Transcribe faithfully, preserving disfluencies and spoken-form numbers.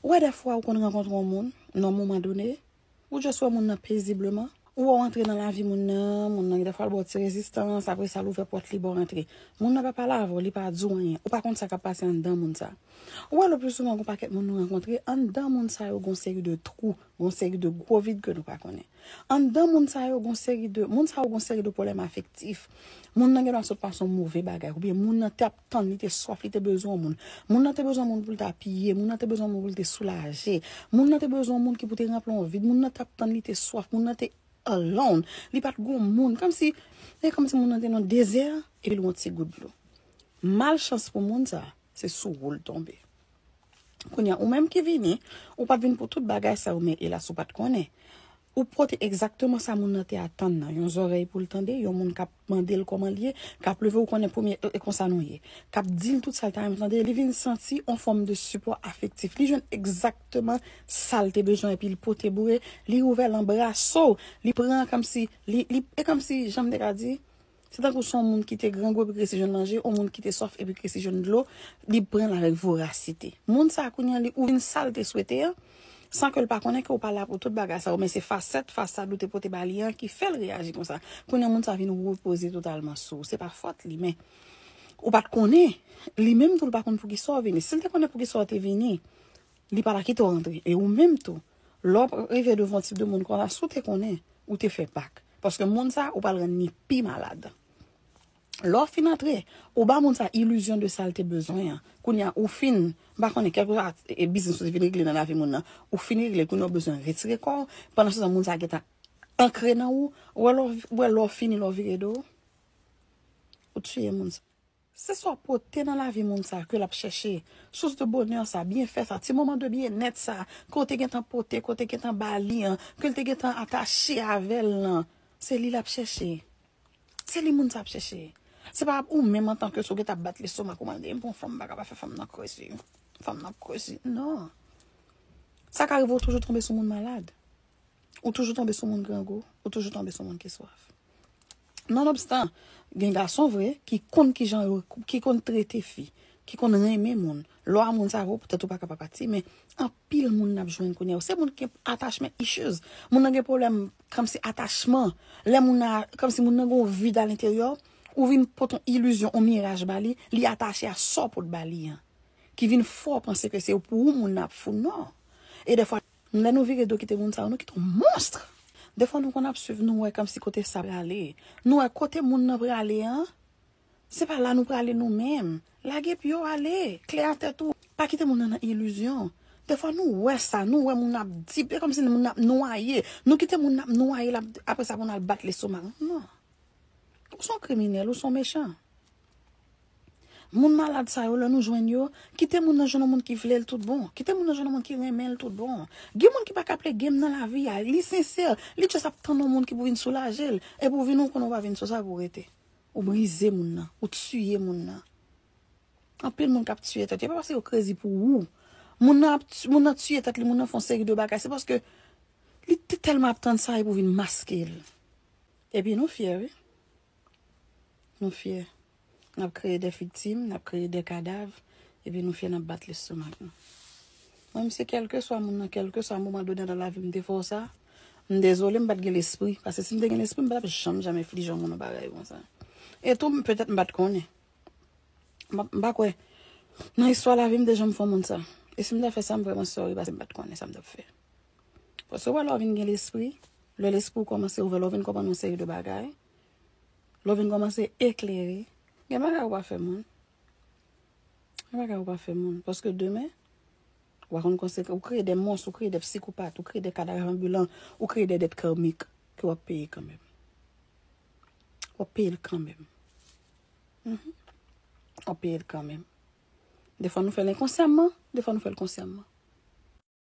Ou wè, dèfwa ou konn rankontre yon moun nan moman done, ou just wè moun nan pezibleman, ou wè w antre nan lavi moun nan, moun nan dèfwa l ba w ti rezistans, apre sa l ouvè pòt li ba w antre. Moun nan pa pale avè w, li pa di w anyen, ou pa konn sa k ap pase anndan moun sa. Ou wè, le pli souvan, gon pakèt moun nou rankontre, anndan moun sa yo gon seri de twou, gon seri de gwo vid ke nou pa konnen. Anndan moun sa yo gon seri de, moun sa yo gon seri de pwoblèm afektif. Moun nan gen dwa sot pase yon move bagay, oubyen moun nan t ap tann, li te swaf, li te bezwen yon moun. Moun nan te bezwen yon moun pou l te apiye, moun nan te bezwen yon moun pou l te soulaje. Moun nan te bezwen yon moun ki pou te ranpli yon vid, moun nan t ap tann, li te swaf, moun nan te alone, li pa t gon moun, kòmsi, e kòmsi moun nan te nan dezè, epi l gon ti gout dlo. Malchans pou moun sa, se sou ou l tonbe. Kounye a, ou menm ki vini, ou pa t vin pou tout bagay sa yo, men elas, ou pa t konnen. Ou pote egzakteman sa moun nan te atann nan, yon zòrèy pou l tande, yon moun k ap mande l kòman l ye, k ap leve, ou konnen premye, e, e konsa nou ye, k ap di l tout sa l ta renmen tande, li vin santi yon fòm de sipò afektif. Li jwenn egzakteman sa l te bezwen, epi l pote boure, li ouvè l anbrase w, li pran kòmsi, li, li, e kòmsi, jan m te ka di, se tankou se yon moun ki te grangou epi k resi jwenn manje, yon moun ki te swaf epi k resi jwenn dlo, li pran l avèk vorasite. Moun sa a, kounye a, li ouvri sa l te swete an, san ke l pa konnen ke w pa la pou tout bagay sa yo, men se fasèt, fasad ou te pote ba li an ki fè l reyaji konsa. Kounye a, moun sa a vin repoze totalman sou ou. Se pa fòt li, men ou pa t konnen. Li menm tou, l pa konn poukisa w vini. Si l te konnen poukisa w te vini, li pa ta kite w antre. E ou menm tou, lè w rive devan yon tip de moun konsa, si w te konnen, ou te fè bak. Paske moun sa, ou pral rann li pi malad. Lè w fin antre, ou ba moun sa ilizyon de sa l te bezwen an. Kounye a, ou fin, m pa konnen, kèlkeswa, e, biznis ou te vin regle nan lavi moun nan, ou fin regle, kounye a ou bezwen retire kò w, pandan se tan moun sa gentan ankre nan ou, ou wè lè w, ou wè lè w fini, lè w vire do, ou tiye moun sa. Se sa w pote nan lavi moun sa ke l ap chèche. Sous de bonè sa, byenfè sa, ti moman de byennèt sa, ke w te gentan pote, ke w te gentan ba li an, ke l te gentan atache avè l lan. Se li l ap chèche. Se li moun sa ap chèche. Se pa ou menm antanke si w gentan ap bat lestomak ou mande, "M pou fanm, m pa ka pa fè fanm nan krezi. Fanm nan ap krezi." Non. Sa ka rive w toujou tonbe sou moun malad. Ou toujou tonbe sou moun grangou. Ou toujou tonbe sou moun ki swaf. Nonobstan, gen gason vre ki konn kijan yo, ki konn trete fi, ki konn renmen moun. Lè w a moun sa yo, poutèt ou pa ka pa pati, men anpil moun n ap jwenn kounye a yo. Se moun ki gen attachment issues. Moun nan gen pwoblèm kòmsi atachman. Lè moun nan, kòmsi moun nan gen yon vid alenteryè, ou vin pote yon ilizyon, yon miraj ba li, li atache a sa w pot ba li an. Ki vin fè w panse ke se pou ou moun nan ap fou. Non. E dèfwa, lè nou vire do kite moun sa yo, nou kite yon monstr. Dèfwa nou konn ap swiv, nou wè kòmsi kote sa prale. Nou wè kote moun nan prale an, se pa la nou prale nou menm. Lage pye w ale, klè a tèt ou. Pa kite moun nan nan ilizyon. Dèfwa nou wè sa, nou wè moun ap di, e kòmsi moun ap nwaye. Nou kite moun ap nwaye, l ap, apre sa pou n al bat lestomak. Non. Ou se yon kriminèl, ou se yon mechan. Moun malad sa yo, lè nou jwenn yo, kite moun nan jwenn yon moun ki vle l tout bon. Kite moun nan jwenn yon moun ki renmen l tout bon. Gen moun ki pa ka play game nan lavi a. Li sensè. Li just ap tann yon moun ki pou vin soulaje l. Epi w vin, ou konnen w pa vin sou sa pou w rete. Ou brize moun nan. Ou tiye moun nan. Anpil moun k ap tiye tèt yo. E pa paske yo krezi pou ou. Moun nan ap, moun nan tiye tèt li, moun nan fè yon seri de bagay. Se paske li te tèlman ap tann sa epi w vin maske l. Epi nou fyè, wi. Nou fyè. N ap kreye de viktim, n ap kreye de kadav, epi nou fyè, n ap bat lestomak nou. Mwen, m se kèlkeswa moun nan, kèlkeswa moman done nan lavi m te fè w sa, m dezole, m pa t gen lespri. Paske si m te gen lespri, m pa t ap janm, janm enflije yon moun yon bagay konsa. E tou, m, petèt m pa t konnen. M pa, m pa kwè. Nan istwa lavi m, m te janm fè yon moun sa. E si m ta fè sa, m vrèman sorry, paske m pa t konnen sa m t ap fè. Paske w wè lè w vin gen lespri, lè lespri w kòmanse ouvè, lè w vin konprann yon seri de bagay, lè w vin kòmanse eklere, gen bagay ou pa fè moun. Gen bagay ou pa fè moun. Paske demen, w a konn konsekans, ou kreye de mons, ou kreye de psikopat, ou kreye de kadav anbilan, ou kreye de dèt karmik ke w ap peye kanmenm. W ap peye l kanmenm. Mhm. W ap peye l kanmenm. Defwa nou fè l enkonsyaman, defwa nou fè l konsyaman.